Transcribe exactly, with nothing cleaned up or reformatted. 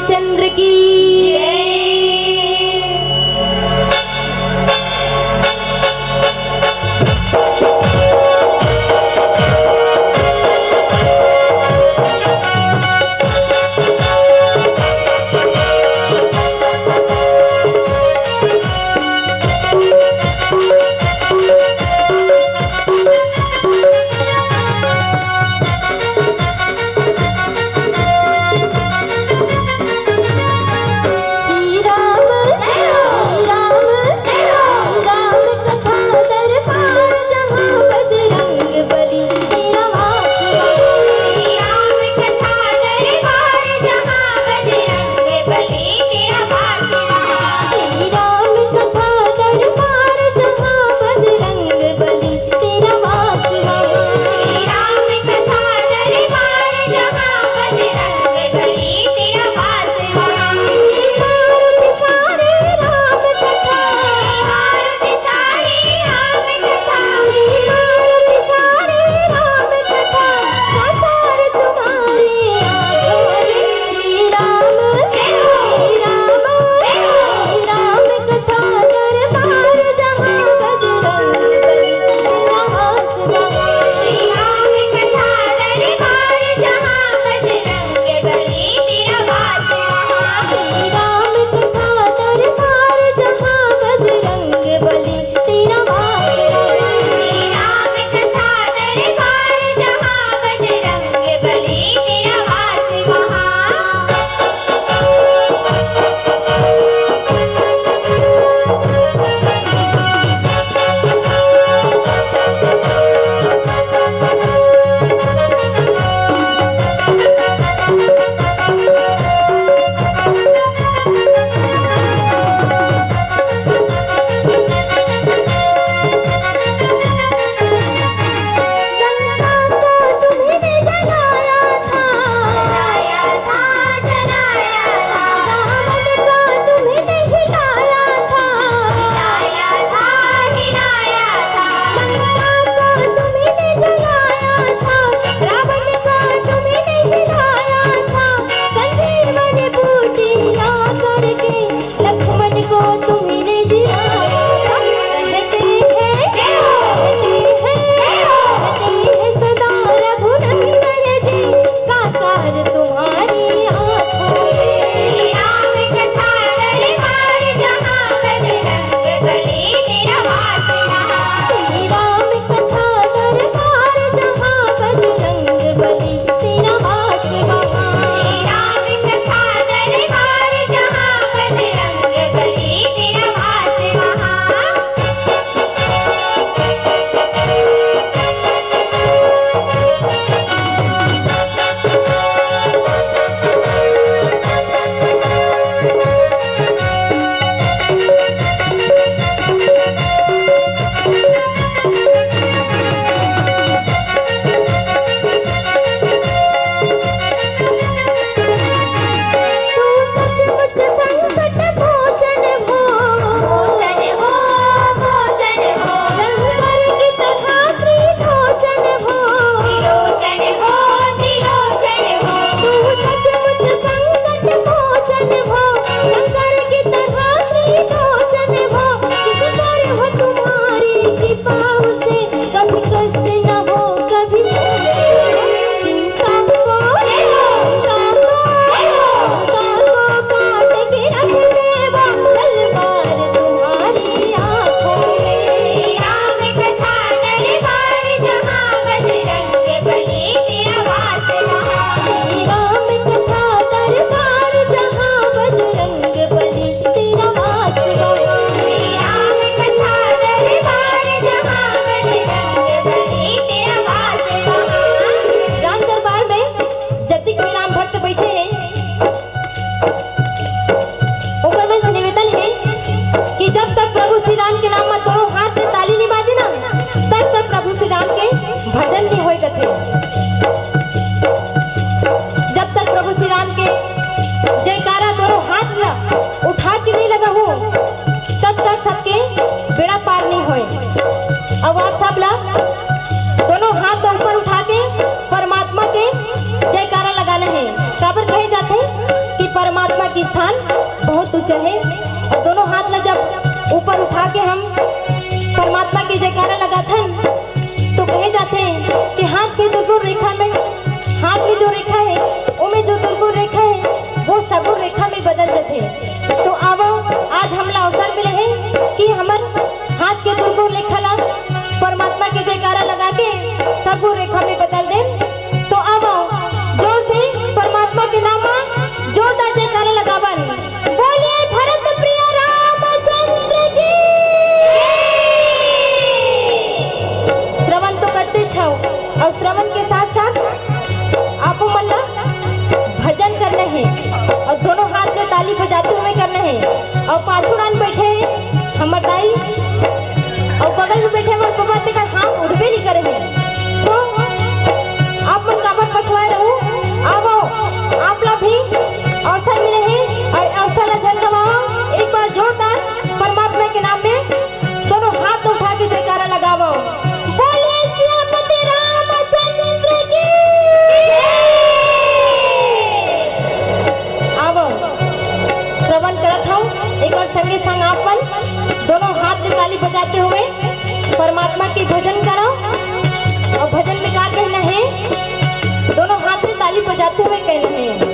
चंद्र की जय। ताली बजाते हुए करना हे। अउ पाछू डाहन बइठे हे हमर दाई, अउ बगल में बइठे हमर पापा, तेकर हाथ उठबे नइ करे हे। तो आप मन काबर पछुआए रहू, आवव, आप ला भी अवसर मिले हे, अउ अवसर ला झन गवावव। एक बार जोरदार परमात्मा के नाम में दोनों हाथ उठा के जयकारा लगावव। बोलिए सियापति रामचंद्र की। आवव, श्रवण करत हव, एक बार संगे संग आप मन दोनों हाथ में ताली बजाते हुए परमात्मा के भजन करव। अउ भजन में का कहना हे, दोनों हाथ में ताली बजाते हुए कहना हे।